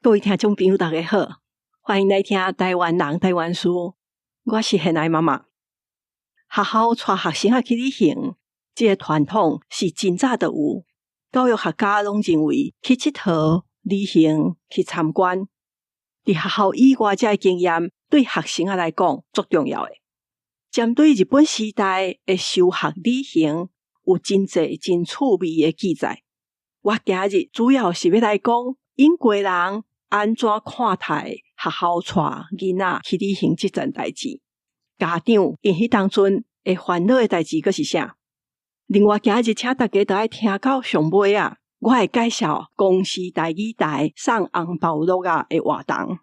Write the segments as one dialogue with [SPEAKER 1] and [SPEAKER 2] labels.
[SPEAKER 1] 各位聽眾朋友，大家好，歡迎來聽台灣人台灣事。我是賢愛媽媽。學校帶學生仔去旅行，這個傳統是真早就有。教育學家攏認為去𨑨迌、旅行、去參觀，佇學校以外這个經驗對學生仔來講足重要的。針對日本時代的修學旅行，有真濟真趣味的記載。我今日主要是欲來講英國人按怎看待學校帶囡仔去旅行這件代誌，家長𪜶彼當陣會煩惱的代誌閣是啥？另外，今日請大家著愛聽到上尾仔，我會介紹公視台語台送紅包樂仔的活動。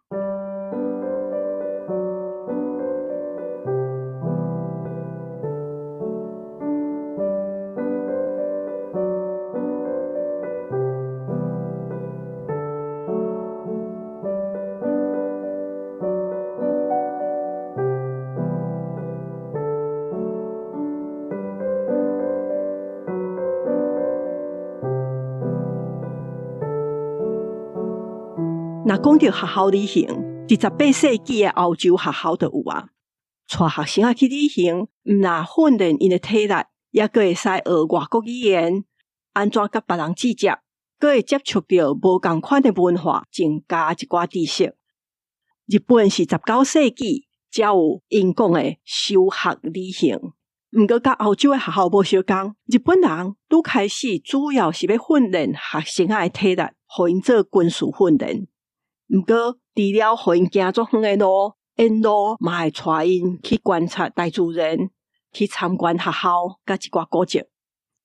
[SPEAKER 1] 若講著學校旅行，佇18世紀的歐洲學校就有啊，帶學生仔去旅行，毋但訓練𪜶的體力，猶閣會使學外國語言，按怎佮別人接觸，閣會接觸著無仝款的文化，增加一寡知識。日本是19世紀才有𪜶講的修學旅行，毋過佮歐洲的學校無相仝，日本人拄開始主要是欲訓練學生仔的體力，予𪜶做軍事訓練。毋過，除了予𪜶行足遠的路，沿路嘛會帶𪜶去觀察大自然，去參觀學校，佮一寡古蹟。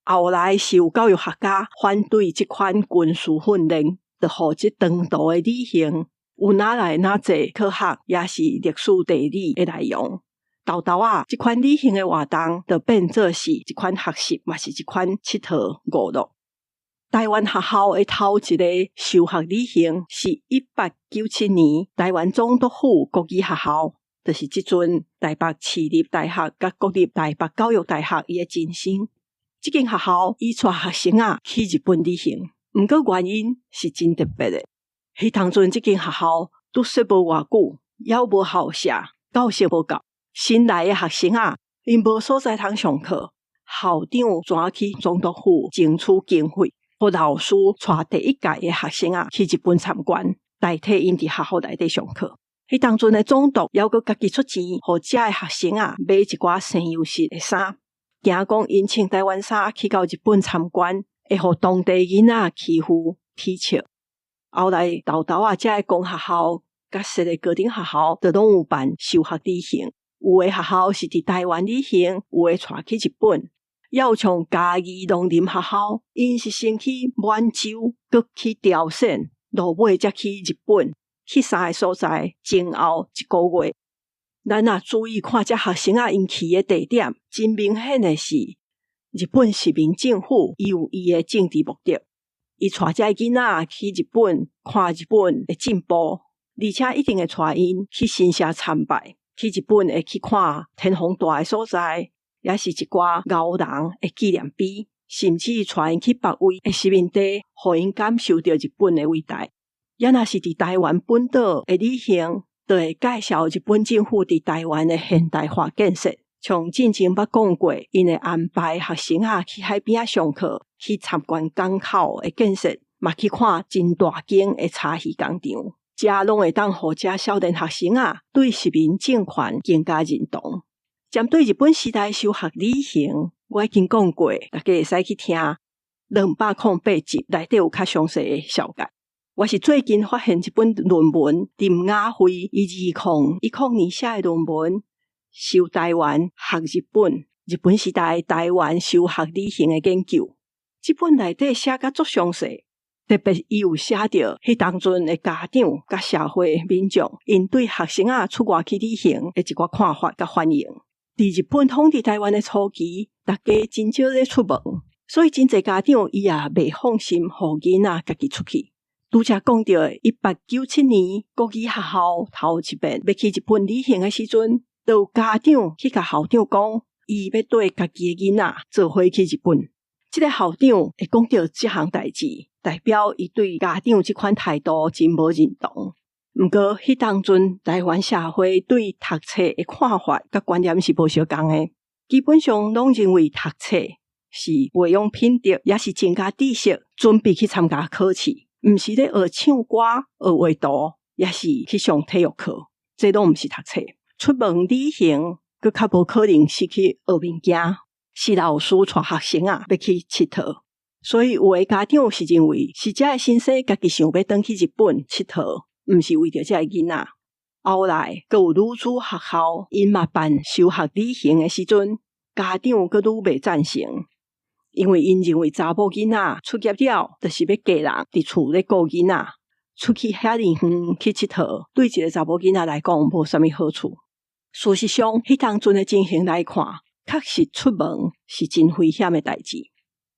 [SPEAKER 1] 後來是有教育學家反對這款軍事訓練，就予這長途的旅行有哪來哪濟科學，抑是歷史地理的內容。沓沓仔，這款旅行的活動就變做是一款學習，嘛是一款𨑨迌娛樂。台灣學校的頭一个修學旅行是1897年台灣總督府國語學校，就是這陣台北市立大學佮國立台北教育大學伊的前身。這間學校伊帶學生仔去日本旅行，毋過原因是真特別的。彼當陣這間學校拄設無偌久，猶無校舍，教室無夠，新來的學生仔𪜶無所在通上課，校長轉去總督府爭取經費。予老師帶第一屆的學生仔去日本參觀，代替𪜶佇學校內底上課。彼當陣的總督猶閣家己出錢，予遮的學生仔買一寡生油色的衫，驚講𪜶穿台灣衫去到日本參觀，會予當地囡仔欺負、恥笑。後來，沓沓仔遮的公學校佮私立高等學校，就攏有辦修學旅行。有的學校是佇台灣旅行，有的帶去日本。猶有像嘉義農林學校，𪜶是先去滿洲，閣去朝鮮，落尾才去日本，去三个所在，前後一个月。咱若注意看這學生仔𪜶去的地點，真明顯的是日本殖民政府伊有伊的政治目的，伊帶這囡仔去日本看日本的進步，而且一定會帶𪜶去神社參拜，去日本會去看天皇蹛的所在。抑是一寡鰲人的紀念碑，甚至帶𪜶去別位的殖民地，予𪜶感受著日本的偉大。抑若是佇台灣本島的旅行，就會介紹日本政府佇台灣的現代化建設。像進前捌講過，𪜶會安排學生仔去海邊仔上課，去參觀港口的建設，嘛去看真大間的柴魚工場，這攏會當予這少年學生仔對殖民政權更加認同。針對日本時代修學旅行，我已經講過，大家會使去聽208集內底有較詳細的紹介。我是最近發現一本論文，林雅惠伊2010年寫的論文，《修台灣學日本》，日本時代台灣修學旅行的研究。這本內底寫甲足詳細。特別伊有寫著，彼當陣的家長佮社會民眾，𪜶對學生仔出外去旅行的一寡看法佮反應。佇日本統治台灣的初期，大家真少咧出門，所以真濟家長伊也袂放心予囡仔家己出去。拄才講著1897年國語學校頭一遍欲去日本旅行的時陣，就有家長去共校長講，伊欲綴家己的囡仔做伙去日本。這个校長會講著這項代誌。代表伊對家長這款態度真無認同。毋過，彼當陣台灣社會對讀冊的看法佮觀念是無相仝的，基本上攏認為讀冊是培養品德，也是增加知識，準備去參加考試，毋是咧學唱歌、學畫圖，抑是去上體育課，這攏毋是讀冊。出門旅行，閣較無可能是去學物件，是老師帶學生仔欲去𨑨迌。所以有的家長是認為，是這个先生家己想欲轉去日本𨑨迌，毋是為著這个囡仔。後來，閣有女子學校，𪜶嘛辦修學旅行的時陣，家長閣愈袂贊成，因為𪜶認為查某囡仔出業了，就是欲嫁人，佇厝咧顧囡仔，出去遐爾遠去𨑨迌，對一個查某囡仔來講無啥物好處。事實上，彼當陣的情形來看，確實出門是真危險的代誌。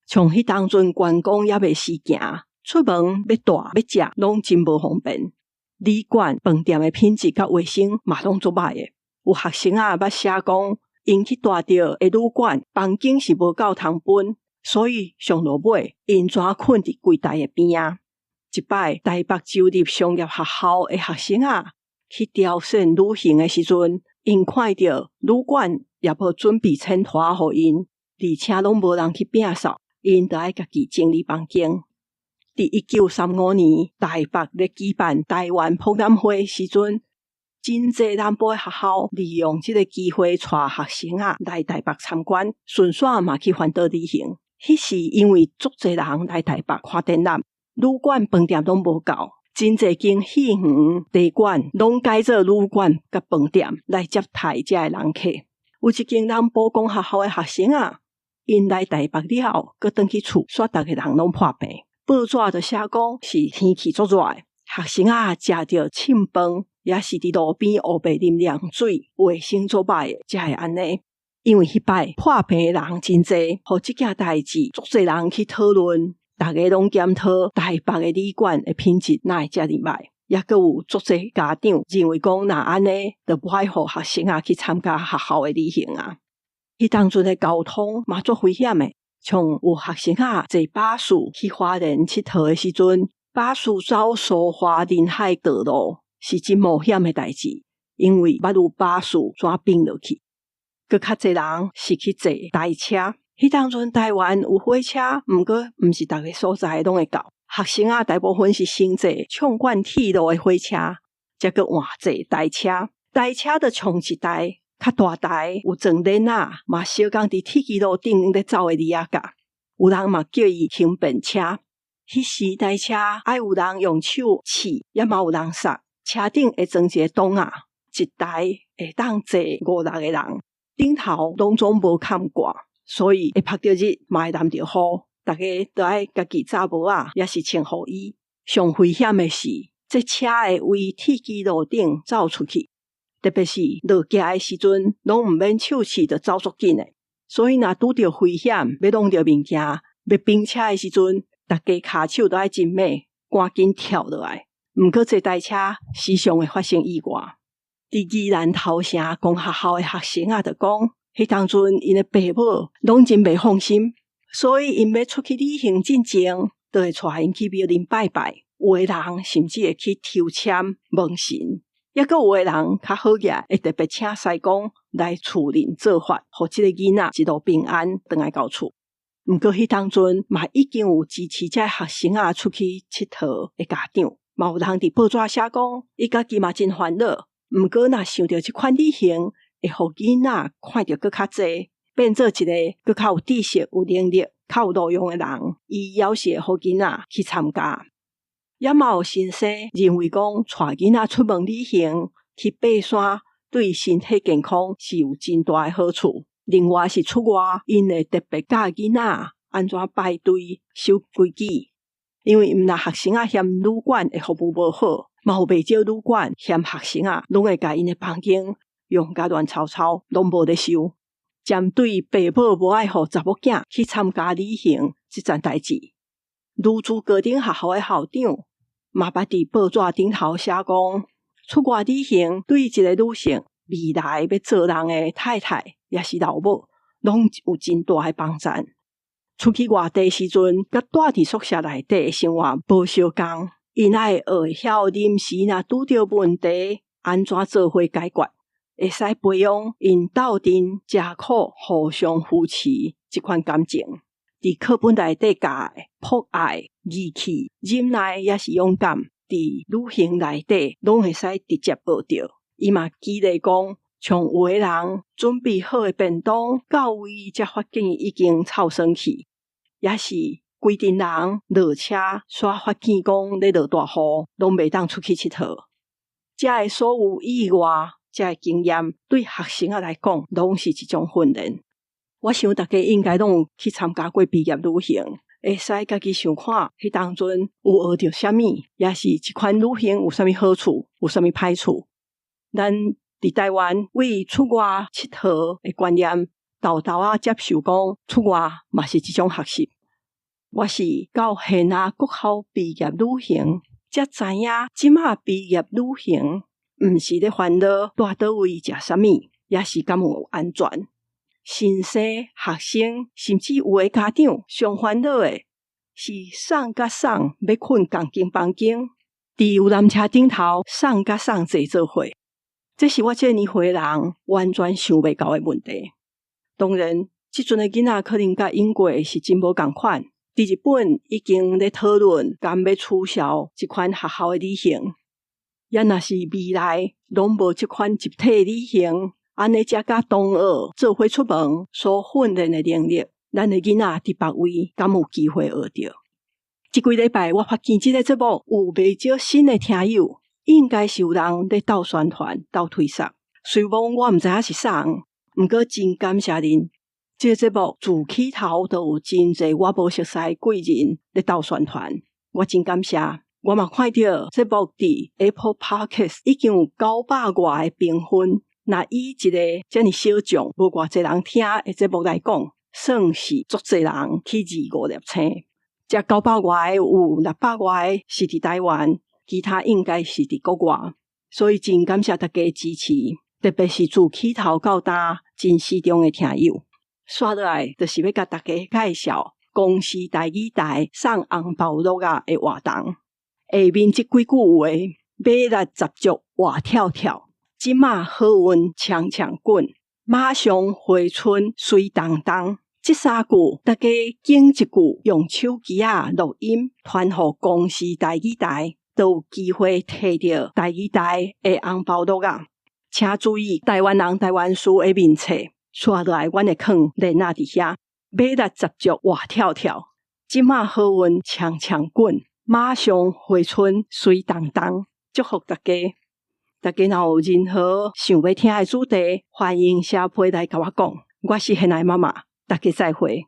[SPEAKER 1] 像彼當陣觀光猶未時行，出門欲帶欲食攏真無方便。旅館、飯店的品質佮衛生嘛攏足䆀的。有學生仔捌寫講，𪜶去蹛著的旅館房間是無夠通分，所以上落尾𪜶怎睏佇櫃台的邊仔。一擺台北州立商業學校的學生仔去朝鮮旅行的時陣，𪜶看著旅館也無準備氈毯予𪜶，而且攏無人去摒掃，𪜶著愛家己整理房間。佇1935年台北咧舉辦台灣博覽會時陣，真濟南部的學校利用這个機會帶學生仔來台北參觀，順紲嘛去環島旅行。彼時因為足濟人來台北看展覽，旅館、飯店攏無夠，真濟間戲園、茶館攏改做旅館佮飯店來接待遮的人客。有一間南部公學校的學生仔，𪜶來台北了後，閣轉去厝，煞逐个人攏破病。報紙就寫講是天氣足熱的，學生仔食著凊飯，抑是佇路邊烏白啉涼水，衛生足䆀的，才會按呢。因為彼擺破病的人真濟，予這件代誌足濟人去討論，逐家攏檢討台北的旅館的品質哪會遮爾䆀，抑閣有足濟家長認為講，若按呢，就無愛予學生仔去參加學校的旅行啊。彼當陣的交通嘛足危險的。像有學生仔坐巴士去花蓮𨑨迌的時陣，巴士走蘇花臨海道路是真冒險的代誌，因為捌有巴士怎反落去。閣較濟人是去坐台車，彼當陣台灣有火車，毋過毋是逐个所在攏會到。學生仔大部分是先坐縱貫鐵路的火車，才閣換坐台車。台車就像一台較大台，有裝鏈仔，嘛相仝佇鐵支路頂咧走的犁仔架。有人嘛叫伊輕便車。彼時台車愛有人用手試，也嘛有人捒。車頂會裝一个擋仔，一台會當坐五六個人，頂頭攏總無崁蓋，所以會曝著日，嘛會淋著雨，逐家都愛家己紮帽仔，抑是穿雨衣。上危險的是，這車會圍鐵支路頂走出去。特別是落崎的時陣，攏毋免手試就走足緊的。所以若拄著危險，欲弄著物件，欲反車的時陣，逐家跤手都愛真猛，趕緊跳落來。毋過坐台車時常會發生意外。佇宜蘭頭城公學校的學生仔就講，彼當陣𪜶的爸母攏真袂放心，所以𪜶欲出去旅行進前，就會帶𪜶去廟裡拜拜。有的人甚至會去抽籤問神。抑閣有的人較好額，會特別請師公來厝裡做法，予這个囡仔一路平安轉來到厝。毋過彼當陣嘛已經有支持這學生仔出去𨑨迌的家長，嘛有人佇報紙寫講，伊家己嘛真煩惱。毋過若想著這款旅行會予囡仔看著閣較濟，變做一个閣較有知識、有能力、較有路用的人，伊猶是會予囡仔去參加。也嘛有先生認為講，帶囡仔出門旅行去爬山，對身體健康是有真大的好處。另外是出外，𪜶會特別教囡仔按怎排隊、守規矩。因為毋但學生仔嫌旅館的服務無好，嘛有袂少旅館嫌學生仔攏會共𪜶的房間用甲亂糟糟，攏無咧收。針對爸母無愛予查某囝去參加旅行這層代誌，女子高等學校的校長嘛捌佇報紙頂頭寫講，出外旅行對一个女性未來欲做人的太太，抑是老母，攏有真大的幫贊。出去外地時陣，佮蹛佇宿舍內底的生活無相仝，𪜶愛學會曉臨時若拄著問題，按怎做伙解決，會使培養𪜶鬥陣、食苦、互相扶持這款感情。佇課本內底教的樸愛、義氣、忍耐，抑是勇敢，佇旅行內底攏會使直接學著。伊嘛舉例講，像有的人準備好的便當，到位才發現已經臭酸去，抑是規陣人落車，煞發現講咧落大雨，攏袂當出去𨑨迌。這个所有意外，這个經驗，對學生仔來講，攏是一種訓練。我想大家應該攏有去參加過畢業旅行，會使家己想看，彼當陣有學著啥物，抑是這款旅行有啥物好處，有啥物歹處。咱佇台灣為出外𨑨迌的觀念，沓沓仔接受講出外嘛是一種學習。我是到現在國校畢業旅行，才知影這馬畢業旅行毋是咧煩惱蹛佗位食啥物，抑是敢有安全。先生、學生，甚至有的家長上煩惱的是送佮送欲睏仝間房間，佇遊覽車頂頭送佮送坐做伙，這是我這個年歲人完全想袂到的問題。當然，這陣的囡仔可能佮𪜶過的是真無仝款。佇日本已經咧討論，敢欲取消這款學校的旅行。抑若是未來攏無這款集體旅行，按呢才佮同學做伙出門所訓練的能力，咱的囡仔佇別位敢有機會學著？這幾禮拜我發現這個節目有袂少新的聽友，應該是有人咧鬥宣傳、鬥推捒。雖罔我毋知影是啥人，毋過真感謝恁。這個節目自起頭就有真濟我無熟似的貴人咧鬥宣傳，我真感謝。我嘛看著節目佇 Apple Podcast 已經有900外个評分，若以一個遮爾小眾、無偌濟人聽的節目來講，算是足濟人去二五粒星。這900外个有600外个是佇台灣，其他應該是佇國外，所以真感謝大家支持，特別是自起頭到今真死忠的聽友。紲落來就是欲共大家介紹公視台語台送紅包樂仔的活動。下面這幾句話：馬力十足活跳跳，這馬好運槍槍滾，馬上回春媠當當。這三句，大家揀一句用手機仔錄音傳予公視台語台，就有機會提著台語台的紅包樂仔。請注意，台灣人台灣事的面冊，紲落來，阮會囥連仔佇遐，馬力十足活跳跳，這馬好運槍槍滾，馬上回春媠當當。祝福大家！大家若有任何想欲聽的主題，歡迎寫批來共我講。我是現在媽媽，大家再會。